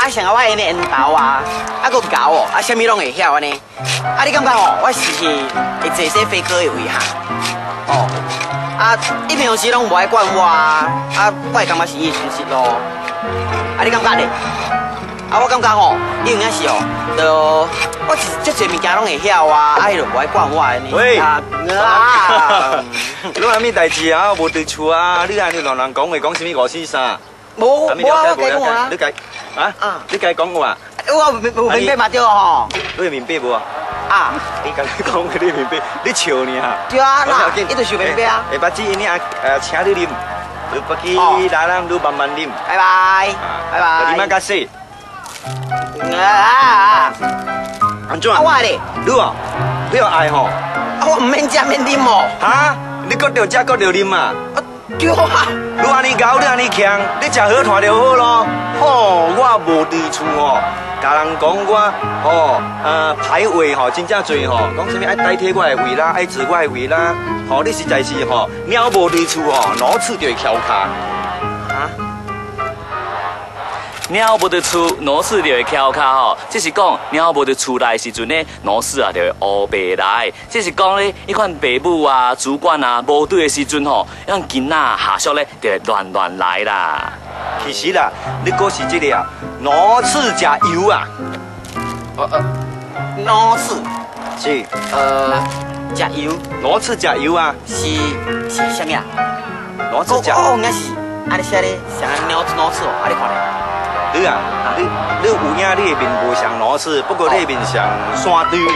啊，像我的緣投啊，啊，閣𠢕哦，啊，啥物攏會曉按呢。啊，你感覺吼，我是毋是會坐說飛哥的位哈？哦，啊，伊平常時攏無愛管我啊，啊，我會感覺是伊的損失咯。啊，你感覺咧？啊，我感覺吼，伊有影是哦，就我是足濟物件攏會曉啊，啊，伊就無愛管我按呢。喂啊，啊，你有啥物代誌啊？無佇厝啊？你按呢亂亂講話，講啥物五四三？無無啊，我加講啊。你家啊？你家講話？我有明白嘛對吼。你有面壁無啊？啊！你家講話你面壁，你笑呢哈？對啊，嗱，伊就是面壁啊。下擺子因啊，請你啉，你北去來人，你慢慢啉。拜拜，拜拜。啉啊較細。啊！按怎？啊我咧？你哦，你有愛吼？啊我毋免食免啉哦。哈？你閣著食閣著啉啊？對啊。你按呢𠢕，你按呢強，你食好團就好咯。吼，我無佇厝吼，共人講我吼，排位吼真正濟吼，講啥物愛代替我的位啦，愛坐我的位啦。吼，你實在是吼，貓無佇厝吼，顱次就會翹跤。啊？貓無佇厝，顱次就會翹跤吼。這是講貓無佇厝內時陣呢，顱次啊就會烏白來。這是講咧，彼款爸母啊、主管啊無佇的時陣吼，彼款囡仔下屬咧就會亂亂來啦。其實啦，你閣是這個啊，顱次食油啊。顱次是。食油。顱次食油啊。是是啥物啊？顱次食。哦，應該是按呢寫咧，像顱顱次哦，啊你看咧。你啊，你有影你的面無像顱次，不過你的面像山豬。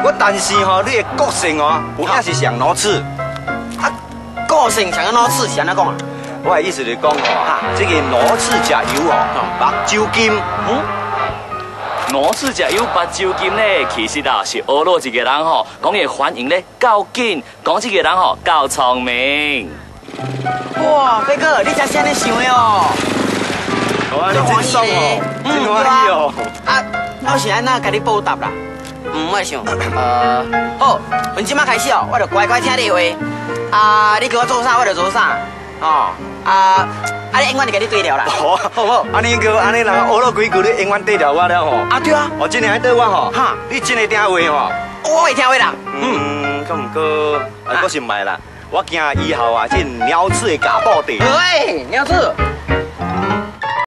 我但是吼，你的個性哦，有影是像顱次。啊，個性像顱次是按怎講啊？我的意思是講吼，這個顱次食油哦，目睭金。嗯。顱次食油目睭金咧，其實啊是學落一個人吼，講伊反應咧夠緊，講這個人吼夠聰明。哇，飛哥，你真是按呢想的哦。哇，你真爽哦，真歡喜哦。啊，我是按怎共你報答啦？嗯，我想，好，從這擺開始哦，我就乖乖聽你話。啊，你叫我做啥，我就做啥。哦，啊，啊，你永遠就共你綴牢啦。好，好毋好？按呢閣按呢人學了幾句，你永遠綴牢我了吼。啊，對啊。哦，真的愛綴我吼。哈，你真會聽話吼。我會聽話啦。嗯，閣毋過，啊，閣是毋愛啦。我驚以後啊，這鳥鼠會共報地。喂，鳥鼠。